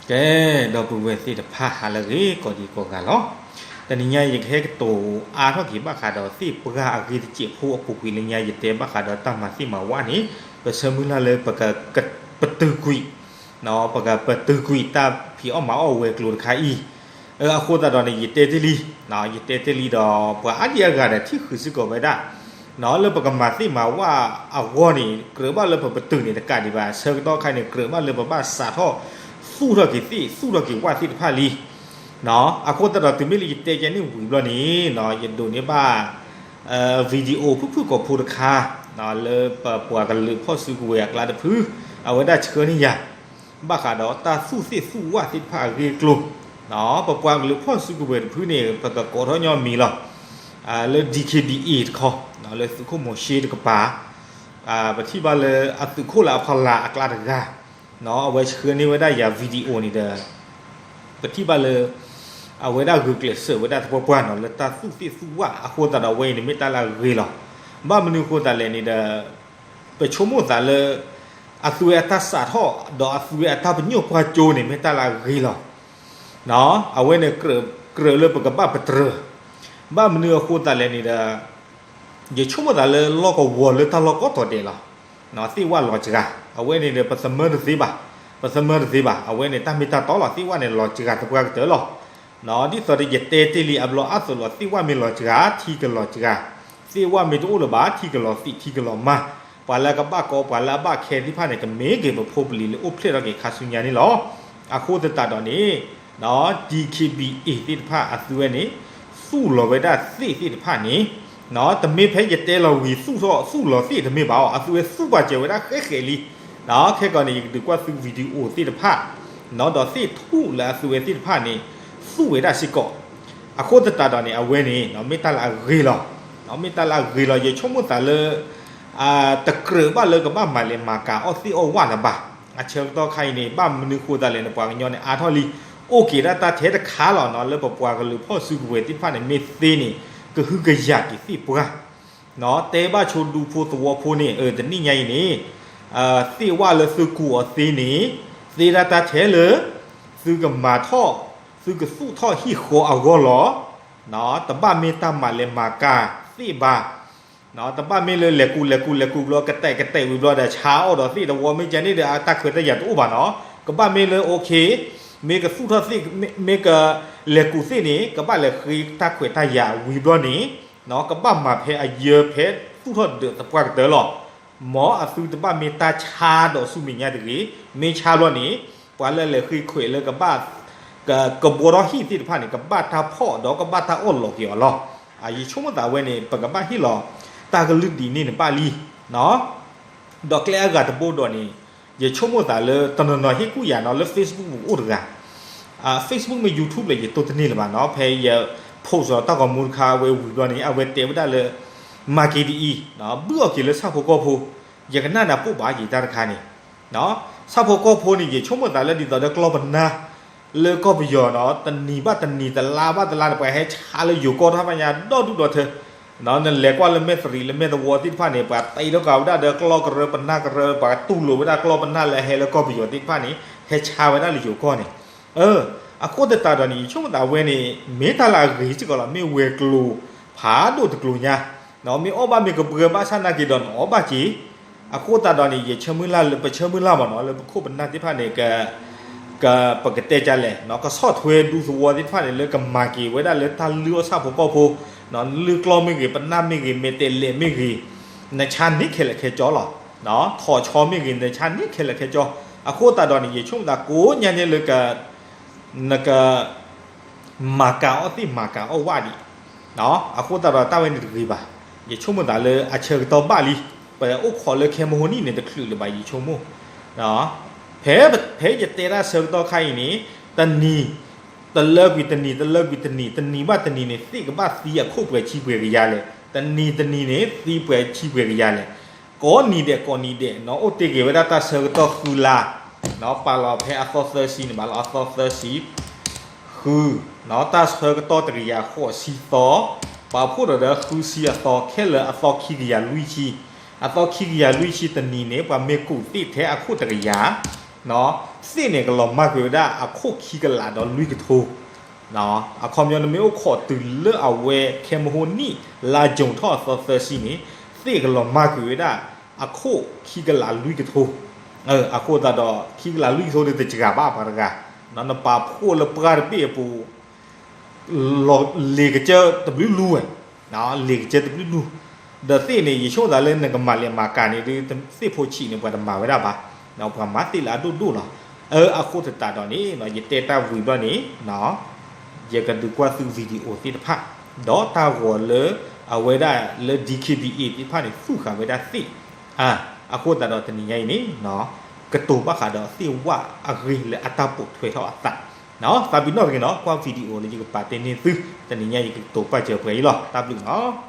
ကဲ, ဒီပုၢ်ဝဲၢ်သ့ၣ်တဖၣ် ဟါလၢအဂ့ၤ ကိးဒံကိးဂၤလီၤ. တနံၤညါအံၤ ယကဟဲကတိၤအါထီၣ်က့ၤဘၣ်ဃးဒီး သ့ၣ်ပှၢ်အဂ့ၢ်တစဲးဖိအပူၤကွံာ်လၢညါ ယတဲဘၣ်ဃးဒီးတၢ်မၤသ့ၣ်မၤဝၣ်န့ၣ် ပဆၢမုၢ်လၢ်လၢပကပတုာ်ကွံာ် ပကပတုာ်ကွံာ်တၢ်ဖံးအီၣ်မၤအီၣ်ဝဲၤကျိၤတခါအံၤ. အဃိသတးဒီးန့ၣ် ယတဲတ့ၢ်လံ, ယတဲတ့ၢ်လံဒီး ပှၤအါဒံအါဂၤဒီးထံၣ်ဃုာ်စ့ၢ်ကီးဝဲဒၣ် လၢပကမၤသ့ၣ်မၤဝၣ်အဂီၢ်န့ၣ် ကြၢးဘၣ်လၢပပတုာ်န့ၣ်တကးဒံးဘၣ်, ဆၢကတီၢ်ခါန့ၣ် ကြၢးဘၣ်လၢပဘၣ်စးထီၣ် သူၣ်ထီၣ်က့ၤသ့ၣ် သူၣ်ထီၣ်က့ၤဝၣ်သ့ၣ်တဖၣ်လံ. အဃိသတးဒီး တုၤမ့ၢ်လၢယတဲကဲန့ၣ်ဝံၤဘျီန့ၣ် ယဒိးန့ၢ်ဘၣ် video ဖုၣ်ဖုၣ်ကိာ်ဖိတခါ လၢပပှၤကလုာ်ဖီၣ်စုကဝဲၤအကျါတဖု အဝဲဒၣ်ဆှၢန့ၢ်ယၤ ဘၣ်ဃးဒီးတၢ်သူၣ်သ့ၣ်သူၣ်ဝၣ်သ့ၣ်တဖၣ်အဂ့ၢ်အကျိၤ, ပပှၤကလုာ်ဖီၣ်စုကဝဲၤတဖုန့ၣ် ပကကိးထီၣ်ညီမံၤလီၤ. လၢ DKBA တခီ, လၢသုးခိၣ်မိၤၡ့တကပၤ, ပထံၣ်ဘၣ်လၢအသုးခိၣ်လၢအဖီလာ်အကျါတဂၤ, အဝဲဆှၢန့ၢ်ဝဲဒၣ်ယၤ video န့ၣ်ဒီး ပထံၣ်ဘၣ်လၢ အဝဲဒၣ်ဂုာ်ကျဲးစၢးဝဲဒၣ်သပှၢ်ပှၢ်နီၤ လၢတၢ်သူၣ်သ့ၣ်သူၣ်ဝၣ်အဃိသတးဒီး အဝဲအံၤန့ၣ်မ့ၢ်တၢ်လၢအဂ့ၤလီၤ. ဘၣ်မနုၤအဃိသတးလဲၣ်န့ၣ်ဒီး ပဆိကမိၣ်သးလၢ အသုဝဲအတၢ်စးထီၣ် ဒီးအသုဝဲအတၢ်ပညိၣ်ကွၢ်ကၠိန့ၣ် မ့ၢ်တၢ်လၢအဂ့ၤလီၤ. အဝဲန့ၣ် ကြၢးလၢပကဘၣ်ပတြၢၤ, ဘၣ်မနုၤအဃိသတးလဲၣ်န့ၣ်ဒီး ယဆိကမိၣ်သးလၢလီၢ်ကဝီၤလၢတၢ်လီၢ်ကိးတီၤဒဲးလီၤ. သ့ၣ်ဝၣ်လီၤစှၤ, အဝဲန့ၣ်ဒီး ပသမၢတသ့ဘၣ်, ပသမၢတသ့ဘၣ်, အဝဲန့ၣ်တၢ်မ့ၢ်တၢ်တီလီၤ, သ့ၣ်ဝၣ်န့ၣ်လီၤစှၤသပှၢ်ကတၢၢ်လီၤ. ဒ်သိးဒီးယတဲတ့ၢ်လံအဘျီအသိးလီၤ, သ့ၣ်ဝၣ်မ့ၢ်လီၤစှၤ ထံကလီၤစှၤ, သ့ၣ်ဝၣ်မ့ၢ်တအိၣ်လၢၤဘၣ် ထံကလီၤသံး ထံကလီၤမၤ, ပှၤလၢအကဘၣ်ကီ ပှၤလၢအဘၣ်ခဲသ့ၣ်တဖၣ်န့ၣ် ကမ့ၢ်က့ၤပဖိပလံၤလၢအိၣ်ဖျဲၣ်ထီၣ်က့ၤခါဆူညါန့ၣ်လီၤ. အဃိသတးဒီးန့ၣ် DKBA သ့ၣ်တဖၣ်အသုဝဲန့ၣ် သူၣ်လီၤဝဲဒၣ်သ့ၣ်သ့ၣ်တဖၣ်န့ၣ်, တမ့ၢ်ဖဲယတဲလီၤဝံၤ သူၣ်ထီၣ်သူၣ်လီၤသ့ၣ်တမ့ၢ်ဘၣ်အီၤ, အသုဝဲသူၣ်ပာ်စၢၤဝဲဒၣ်ဃဲဃဲလံ. ခဲကီးန့ၣ် ယကဒုးကွၢ်သု video သ့ၣ်တဖၣ် ဒီးသ့ၣ်ထူၣ်လၢအသုဝဲသ့ၣ်တဖၣ်န့ၣ် သူၣ်ဝဲဒၣ်စ့ၢ်ကီး. အဃိသတးဒီးန့ၣ် အဝဲန့ၣ် မ့ၢ်တၢ်လၢအဂ့ၤလီၤ, မ့ၢ်တၢ်လၢအဂ့ၤလီၤ. ယဆိကမိၣ်သးလၢ တကြၢးဘၣ်လၢကဘၣ်မၤလဲၤမၤကၤအီၣ်သ့ၣ်အီၣ်ဝၣ်လၢၤဘၣ်. အဆၢကတီၢ်ခါအံၤန့ၣ် ဘၣ်မနုၤဃိသတးလဲၣ်န့ၣ် ပှၤကညီန့ၣ် အါထီၣ်လံ, အိၣ်က့ၤဒၣ်တၢ်ထဲတခါလီၤနီၤ လၢပပှၤကလုာ်ဖီၣ်စုကဝဲၤသ့ၣ်တဖၣ်န့ၣ် မ့ၢ်သ့န့ၣ် ကဟုကယာ်က့ၤသ့ၣ်ပှၢ် တဲဘၣ်ဆိဒူဖိသဝီဖိန့ၣ် တနံၣ်ညါအံၤန့ၣ် သ့ၣ်ဝၣ်လၢသုကူးအီၤသ့န့ၣ် သ့ဒၣ်တၢ်ထဲလၢ သုကမၤထီၣ် သုကသူၣ်ထီၣ်ဟံၣ်ဃီအဂီၢ်လီၤ. တဘၣ်မ့ၢ်တၢ်မၤလဲၤမၤကၤသ့ၣ်ဘၣ်. တဘၣ်မ့ၢ်လၢလဲၤကူးလဲၤကူးလဲၤကူးဘျီ ကတဲာ်ကတဲာ်ဝံၤဘျီဒီး ဆါအီၣ်ဒီးသ့ၣ်တဝီ မ့ၢ်ကဲန့ၣ်ဒီး အတၢ်ခွဲးတၢ်ယာ်တအိၣ်ဘၣ်နီၤ. ကဘၣ်မ့ၢ်လၢ okay မ့ၢ်ကသူၣ်ထီၣ်သ့ၣ် မ့ၢ်ကလဲၤကူးသ့ၣ်န့ၣ် ကဘၣ်လဲၤဃ့တၢ်ခွဲးတၢ်ယာ်ဝံၤဘျီန့ၣ် ကဘၣ်မၤဖဲအယၢဖဲသူၣ်ထီၣ်ဒၢးသပှၢ်ကတၢၢ်လီၤ. မ်အသုတဘၣ်မ့ၢ်တၢ်ဆါဒီးဆူမဲာ်ညါတဂ့ၤ. မ့ၢ်ဆါဘျီန့ၣ် ပှၤလၢလဲၤဃ့ခွဲးလၢကဘၣ် ကဘှီထီၣ်ဟံၣ်သ့ၣ်တဖၣ်န့ၣ် ကဘၣ်တၢ်ဖီၣ်ဒီးကဘၣ်တၢ်အီၣ်လီၤက့ၤအီၤလီၤ. ယဆိကမိၣ်သးဝဲန့ၣ် ပကဘၣ်ဟ့ၣ်လီၤတၢ်ကလုၢ်ဒ်န့ၣ်န့ၣ်ဘၣ်လံ. ဒီးကျဲအဂၤတဘိဒီးန့ၣ် ယဆိကမိၣ်သးလၢတနီၤနီၤဟ့ၣ်ကူၣ်ယၤနီၤ လၢ Facebook ပူၤအိၣ်တဂၤ Facebook မ့ၢ် YouTube လဲၣ် ယတိၢ်တန့ၢ်လၢၤဘၣ်နီၤ. ဖဲယ post ဒီးတၢ်ဂီၤမူတခါ အဝဲဝံၤဘျီန့ၣ် အဝဲတဲဝဲဒၣ်လၢ မၤက့ၤဒ်အံၤ ဘုၣ်အီၣ်က့ၤလၢဆၣ်ဖိကီၢ်ဖိ, ယကနၣ်န့ၣ်ပိာ်ဘၣ်က့ၤတၢ်တခါန့ၣ် ဆၣ်ဖိကီၢ်ဖိန့ၣ် ယဆိကမိၣ်သးလၢဒ်သိးဒီးကျီၢ်ပနၢ် လၢကီၢ်ပယီၤနီၤ တနံၤဘၣ်တနံၤ တလါဘၣ်တလါန့ၣ် ပှၤဟဲဆါလၢယိၤကီၢ်တၢ်ဖးညါ ဒီဒူၣ်ဒီထၢ နလဲၤကွၢ်လၢမဲၢ်သရံးလၢမဲၢ်သဝီသ့ၣ်တဖၣ်န့ၣ် ပှၤတ့ထီၣ်ကးဝဲဒၣ်ဒီးကျီၢ်ကရၢပနၢ်ကရၢ ပှၤတူၢ်လိာ်ဝဲဒၣ်ကျီၢ်ပနၢ်လၢဟဲလၢကီၢ်ပယီၤသ့ၣ်တဖၣ်န့ၣ် ဟဲဆါဝဲဒၣ်လၢယိၤကီၢ်န့ၣ်. အဃိသတးဒီးန့ၣ် ယဆိကမိၣ်သးဝဲန့ၣ် မ့ၢ်တၢ်လၢအဂ့ၤစ့ၢ်ကီးလီၤ. မ့ၢ်ဝဲၤကျိၤဖးဒိၣ်တကျိၤညါ မ့ၢ်အီၣ်ဘၣ်မ့ၢ်ကဘှၢဘၣ်ဆၣ်နာ်က့ၤဒီးနအီၣ်ဘၣ်က့ၤ. အဃိသတးဒီးန့ၣ် ယဆၢမုၢ်လၢ်လၢ ပဆၢမုၢ်လၢ်မးနီၤ လၢပခိၣ်ပနၢ်သ့ၣ်တဖၣ်န့ၣ် က ပကတဲဒ်လဲၣ် ကဆီၣ်ထွဲဒူသဝီသ့ၣ်တဖၣ်န့ၣ် လၢကမၤက့ၤဝဲဒၣ်လၢတၢ်လုၢ်အီၣ်ဆၣ်ဖိကီၢ်ဖိ လုၢ်ကျီၢ်မ့ၢ်ဂ့ၤ ပနၢ်မ့ၢ်ဂ့ၤ မဲာ်တဲးလဲးမ့ၢ်ဂ့ၤ နဆါန့ၢ်ခဲလၢာ်ခဲဆ့လီၤ. ထီၣ်ဆီမ့ၢ်ဂ့ၤ နဆါန့ၢ်ခဲလၢာ်ခဲဆ့. အဃိသတးဒီးန့ၣ် ယဆိကမိၣ်သးကိးညါန့ၣ်လၢ နက မၤကၤအီၣ်သ့ၣ်မၤကၤအီၣ်ဝၣ်ဒံး. အဃိသတးဒီးတၢ်ဝဲန့ၣ်တဂ့ၤဘၣ်. ယဆိကမိၣ်သးလၢအဆၢကတီၢ်ဘၣ်လံ. ပအိၣ်ခိးလၢခဲမဟိနံၣ်န့ၣ် တချုးလၢၤဘၣ် ယဆိကမိၣ်. ဖဲ ဖဲယတဲတၢ်ဆၢကတီၢ်ခါအံၤန့ၣ် တနံၤ တလၢကွံာ်တနံၤ တလၢကွံာ်တနံၤ တနံၤဘၣ်တနံၤန့ၣ် သ့ၣ်ကဘၣ်သံအခိၣ်ပှဲၤဆံပှဲၤကယၤလဲၣ်. တနံၤတနံၤန့ၣ် သံပှဲၤဆံပှဲၤကယၤလဲၣ်. ကိးနံၤဒဲးကိးနံၤဒဲး နအိၣ်တ့ၢ်က့ၤဝဲဒၣ်တၢ်ဆၢကတီၢ်ဃုလါ ပာ်လီၤဖဲအသီသၢဆံန့ၣ် ဘၣ်လီၤအသီသၢဆံ ဃု တၢ်ဆၢကတီၢ်တကယၤဃိးဆံသီ ပာ်ဖှိၣ်ဒီးဒီးဃုဆံအသီ ခဲလၢာ်အသီခံကယၤလွံၢ်ဆံ, အသီခံကယၤလွံၢ်ဆံတနံၤန့ၣ် ပှၤမ့ၢ်ကူးသ့ၣ်ထဲအခိၣ်တကယၤ သ့ၣ်န့ၣ်ကလီၤမၢ်ကွံာ်ဝဲဒၣ်အခိၣ်ခံကလးဒီးလွံၢ်ကထိ, အခီပညီနမ့ၢ်အိၣ်ခိးတုၤလၢအဝဲခဲမဟိနံၣ် လါယူၤထီၣ်အသီသၢဆံန့ၣ်, သ့ၣ်ကလီၤမၢ်ကွံာ်ဝဲဒၣ်အခိၣ်ခံကလးလွံၢ်ကထိ, အဃိသတးဒီးခံကလးလွံၢ်ကထိဒီးတစှၤဘၣ်ပှၤတဂၤ, နပာ်ဖှိၣ်လၢပှၢ်တဘ့ၣ်အပူၤ လီၤလ့ၤကစၢၢ်တဘျုးလူၤဝဲ, လ့ၤကစၢၢ်တဘျုးလူၤ, ဒီးသ့ၣ်န့ၣ် ယဆိကမိၣ်သးလၢနကမၤလဲၤမၤကၤန့ၣ်ဒုး သ့ၣ်ဖိဆံးန့ၣ် ပှၤတမၤဝဲဒၣ်ဘၣ်, ပှၤမၤသ့ၣ်လၢအဒိၣ်ဒိၣ်လီၤ. အဃိသတးဒီးန့ၣ် ယတဲတၢ်ဝံၤဘျီန့ၣ် ယကဒုးကွၢ်သု video သ့ၣ်တဖၣ်, ဒီးတၢ်ဂီၤလၢအဝဲဒၣ်လၢ D K B A သ့ၣ်တဖၣ်န့ၣ် သူၣ်ဃာ်ဝဲဒၣ်သ့ၣ်, အဃိသတးဒီးတနံၤညါအံၤန့ၣ် ကတိၤဘၣ်ဃးဒီးသ့ၣ်ဝၣ်အဂ့ၢ်လၢအတၢ်ပိာ်ထွဲထီၣ်အသး, သးပ့ၤနီၣ်တဂ့ၤနီၤ ကွၢ် video လၢယကပာ်တ့ၢ်န့ၢ်သု, တနံၤညါအံၤယကတိၤပာ်စၢၤပှဲၤအံၤလီၤ. တၢ်ဘျုးနီၤ.